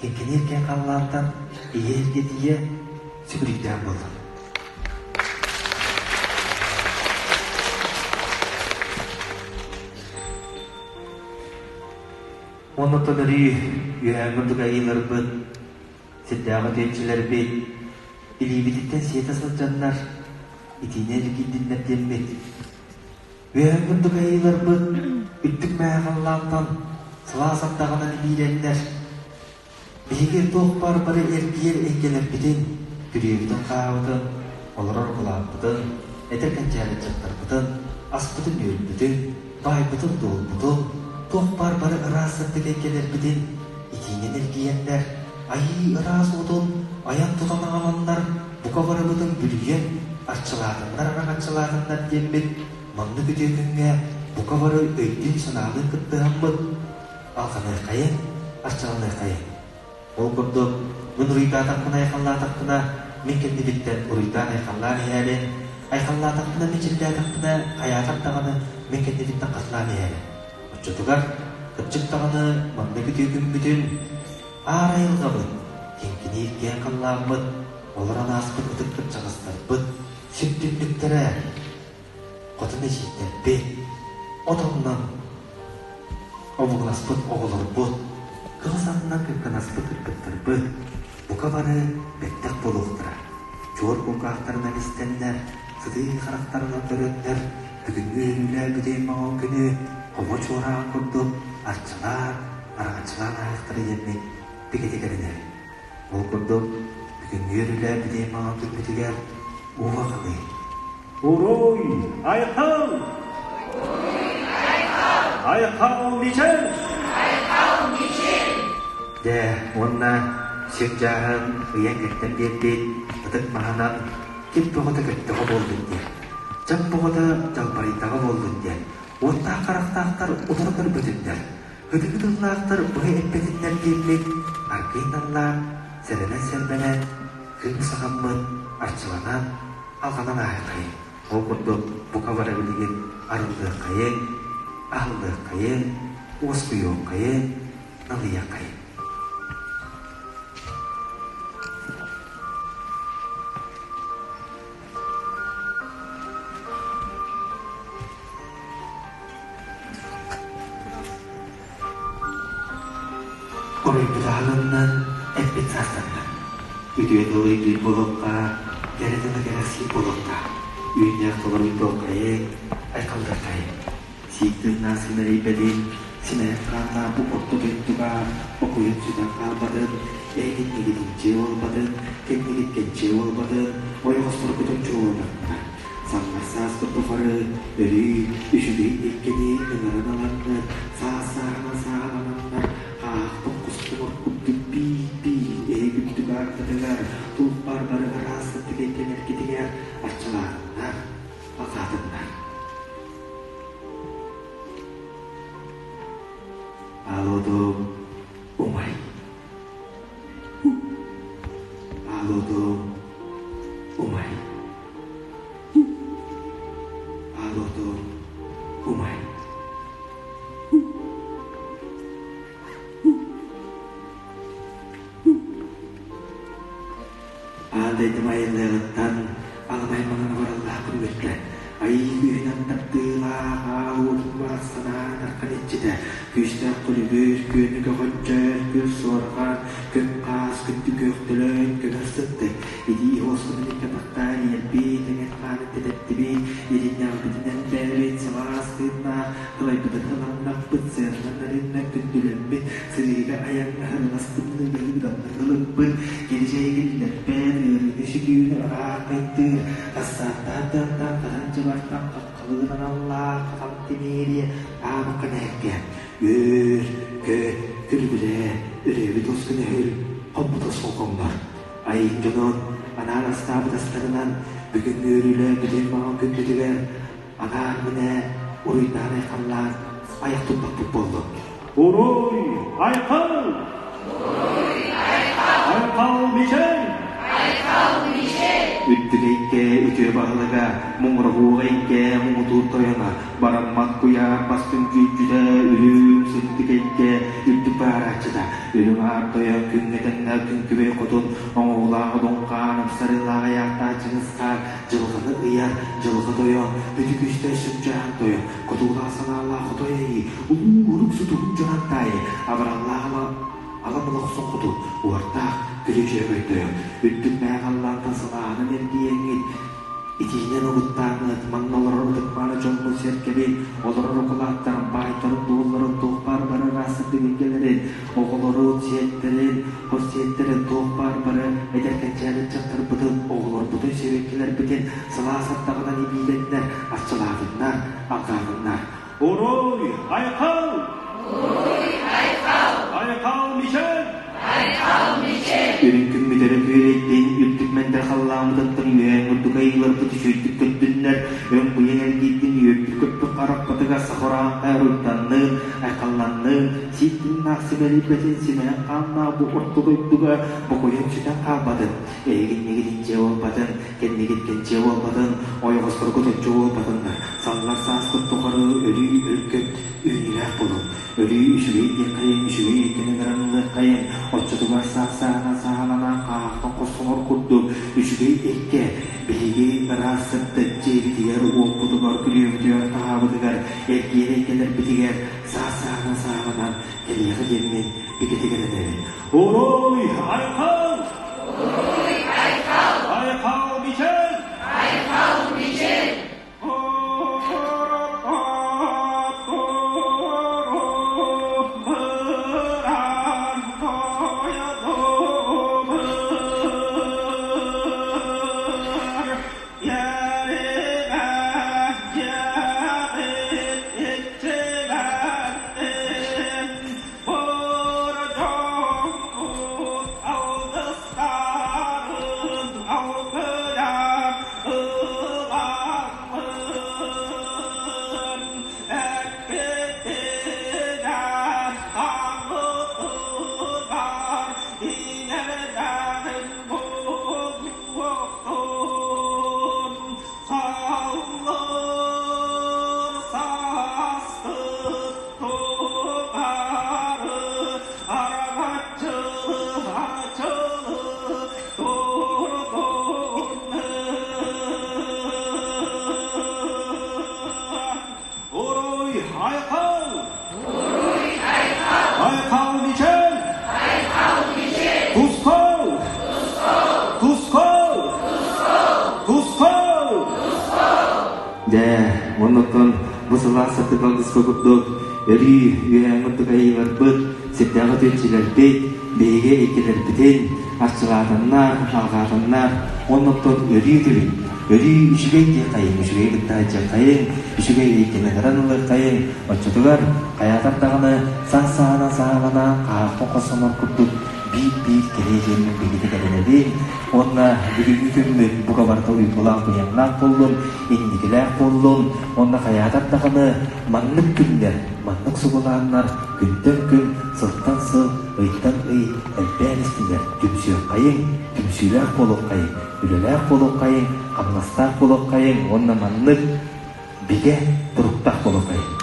Киҥкиниир киэҥ халлаантан ийэ эргитийэ сүгүрүйдээх буоллун. Оннуттан өрүү үөһээҥҥи ордук айыыларбыт, сирдээҕи үтүөнчүлэрбит илиибититтэн сиэтэ сылдьаннар итиини эргийдиннэр диэммит Үөһээҥҥи ордук айыыларбыт үрдүк мэһэ халлаантан сылаас ардаҕынан илиилэннэр Биһиги туох баар бары эргийэр эйгэлэрбитин, күрүөбүтүн-хаабытын, олорор былааппытын, эдэр кэнчээри ыччаттарбытын, аспытын-үөлбүтүн, баайбытын-дуолбутун, туох баар бары ыраас сырдык эйгэлэрбитин итиинэн эргийэннэр, айыы ыраас уотун айан-тутан аҕаланнар, бука барыбытын бүрүйэн, арчылаатыннар араҥаччылаатыннар диэммит, маннык үтүө күҥҥэ бука бары өйдүүн-санаалыын кыттыһаммыт, алҕаныаххайыҥ, арчыланыаххайыҥ. Ол курдук, мин уруйдаатахпына, айхаллаатахпына, мин кэннибиттэн уруйдаан айхаллаан иһээри, айхаллаатахпына, мичиллээтэхпинэ, хайаатар даҕаны мин кэннибиттэн хатылаан иһээри. Оччотугар, кырдьык даҕаны, маннык үтүө күммүтүн, аар айылҕабыт, киҥкиниир киэҥ халлааммыт, олорон ааспыт ытык кырдьаҕастарбыт, сир түннүктэрэ, хотун эдьиийдэрбит, отоннон Омугуласпыт оҕолорбут, кыл саннынан кыҥкынаспыт кыргыттарбыт бука бары бэттэх буолуохтара, чуор кулгаахтарынан истэннэр, сытыы харахтарынан көрөннөр, бүгүҥҥү үөрүүлээх маҥан күнү хобо чуораан курдук арчылаан, араҥаччылаан ааһыахтара диэммит бигэтик эрэнэбит. Ол курдук, бүгүҥҥү үөрүүлээх маҥан күммүтүгэр ууга халый, Уруй! Айхал! Айхал Мичил! Айхал Мичил! Дьэ, уонна сир дьааһын ыйан кэрдэн биэрбит ытык маһынан ким бөҕөтө көттөҕө буоллун диэн, дьон бөҕөтө дьалбарыйдаҕа буоллун диэн, уоттаах харахтаахтар утары көрбөтүннэр, ытыгы тыллаахтар быһа эппэтиннэр диэммит аргыый наллаан, сэрэнэн-сэрбэнэн, кыым саҕаммыт арчыланан, алҕанан ааһыаххайыҥ. Ол курдук бука бары билигин арыллыаххайыҥ, аһыллыаххайыҥ, уоскуйуоххайыҥ, налыйыаххайыҥ. Уруйбут аһылыннан, эппит саастанна. Үтүө тыл өйдүүр буолуохха, кэрэ тылы кэрэхсиир буолуохха, үүннээх толоруйдуоххайыҥ, айхаллыаххайыҥ. Сиик тыыннаах симэлийбэтин, симэһин хааннаах бу орто дойдуга окуйан сүтэн хаалбатын, эһигиннигит инчиэ буолбатын, кэннигит кэнчиэ буолбатын, ойоҕосторгутун чуолуонахтар. Самнар сааспыт тухары өрүү үчүгэй илгэни ыҥыран ыланнар, саас сааһынан сааһылананнар, хаахтан кустугар курдук биир-биир эһиги үрдүк аартытыгар, туох баар бары ыраас сырдык эйгэлэргитигэр арчылаатыннар, алҕаатыннар. Аалодум умай. Аалодум умай. Аалодум умай. Аан дойдум айыллыаҕыттан аламай маҥан абыраллаах күлүмүрдэ, айыы күүһүнэн тардыылаах аал уотун барахсанаан архан иччитэ, күүстээх күлүбүр, күөнү көҕөччөр, күл суорҕан, күн хаас, күндү күөх төлөн, көмөр сытты, итии уоскутун икки атахтаан иэрбит, эҥэр хаанын тэтэттибит, ириннэҕиппитинэн бээбит, сылаас тыыннаах, Кылайбытын ыланнахпыт, сыаннан арыыннан күндүлэммит, сырыыга айаҥҥа һырылас тымныыга ыыдаммыт ылыппыт, кирдьэйи киллэрбэт, ыарыыны сүтүүнү ыраахтайдыыр, тассааттаан тыаттан хаһан дьыбартан хаххалыыр аналлаах хатан тимириэ аабыкка нэһэргэ үөр, көт, күлүбүрээ, үрүөбүт ускун өһүл, хоммут осхол хоҥнор. Айын дьонун анаан астаабыт астарынан бүгүҥҥү үөрүүлээх маҥан күммүтүгэр Анаан-минээн, уруйдаан-айхаллаан айах туппаппыт буоллун. Уруй, айхал! Уруй, айхал! Айхал Мичил! Айхал Мичил! Үрдүк эйгэ үтүө баһылыга, муҥураһуух эйгэ муҥутуур тойоно, бараммат куйаар бастыҥ дьүүрдьүтэ, үрүҥ сырдык эйгэ үрдүк баара. харыһыйааччыта, Үрүҥ Аар Тойон күҥҥэ тэҥнээх күн күбэй хотун, оҥоһуулаах одун хаан, ыпсарыылаах айаахтаах Чыҥыс Хаан, дьылҕаны ыйар, дьылҕа тойон, бүтү күүстээх сүрдьээн тойон, хотуулаах санаалаах хотой айыы, улуу урук сутугун дьонон таайы, абыраллаах ала охсон хотун, уордаах күлү-дьүөгэй тойон, үрдүк мээх аллаантан сылааһынан эргийэҥҥит, Итиинэн угуттааҥҥыт, манна олорор ытык-мааны дьоммут-сэргэбит, олорор укулааттарын, баайдарын-дуолларын, туох баар бары ыраастырдык илгэлэрин, оҕолорун, сиэттэрин, хос сиэттэрин, туох баар бары эдэр кэнчээри ыччаттарбытын, оҕолорбутун, сибэккилэрбитин сылаас ардаҕынан ибиилэннэр, арчылаатыннар, алҕаатыннар. Уруй, айхал! Уруй, айхал! Айхал Мичэл! Айхал Мичэл! Үрүҥ күммүт өрө күөрэйдин, үрдүк мэндэр халлааммытыттан үөһээн курдук айыыларбыт үчүгэйдик көрдүннэр, өҥ-быйаҥ эргийдин, үөрбүт-көппүт харахпытыгар саха урааҥхай уруйданнын, айхалланнын, сииттиннээх симэлийбэтин, симэһин хааннаах бу орто дойдуга бокуйан сүтэн хаалбатын, эһигиннигит инчиэ буолбатын, кэннигит кэнчиэ буолбатын, ойоҕосторгут оччо буолбатыннар, саллар сааспыт тухары өлүү өлгөм үүнүүлээх буолун. Өлүү үчүгэй диэххэйин, үчүгэй эйгэни ыҥыран ылыаххайын, оччотугар саас сааһынан сааһыланан хааһахтан хостонор курдук үчүгэй эйгэ биһиги ыраас сырдык дьиэбитигэр, уоппутугар, күрүөбүтүгэр-таһаабытыгар, эргиэн эйгэлэрбитигэр саас сааһынан сааһыланан кэлиэҕэ диэммин бигэтик эрэнэбин. Уруй, айхал! Уруй, айхал! Айхал Мичэл! Айхал Мичэл! Уруй, айхал! Уруй, айхал! Айхал Мичэл! Айхал Мичэл! Тускул! Тускул! Тускул! Тускул! Тускул! Дьэ, оннуттан бу сылаас сырдык алгыска курдук өрүү үөһээҥҥи курдук айыыларбыт, сирдээҕи үтүөччүлэрбит, биһиги эйгэлэрбитин арчылаатаннар, алҕаатаннар, оннуттан өрүү үтүбүт, өрүү үчүгэй диэххэйиҥ, үчүгэйи кытта сылдьыаххайыҥ, үчүгэй эйгэни ыҥыран ылыаххайыҥ, оччотугар хайаатар даҕаны саас сааһынан сааһыланан хаһаахтан хостонор курдук биир-биир кэлиэ диэммин бигэтик эрэнэбин уонна бүгүҥҥү күммүт бука барыта уйгулаах-быйаҥнаах буоллун, инникилээх буоллун уонна хайаатар даҕаны маннык күннэр, маннык сугулааннар күнтэн күн, сылтан сыл, ыйтан ый элбээн истиннэр, түмсүөххэйиҥ, түмсүүлээх буолуоххайыҥ, үлэлээх буолуоххайыҥ, хамнастаах буолуоххайыҥ уонна маннык бигэ туруктаах буолуоххайыҥ.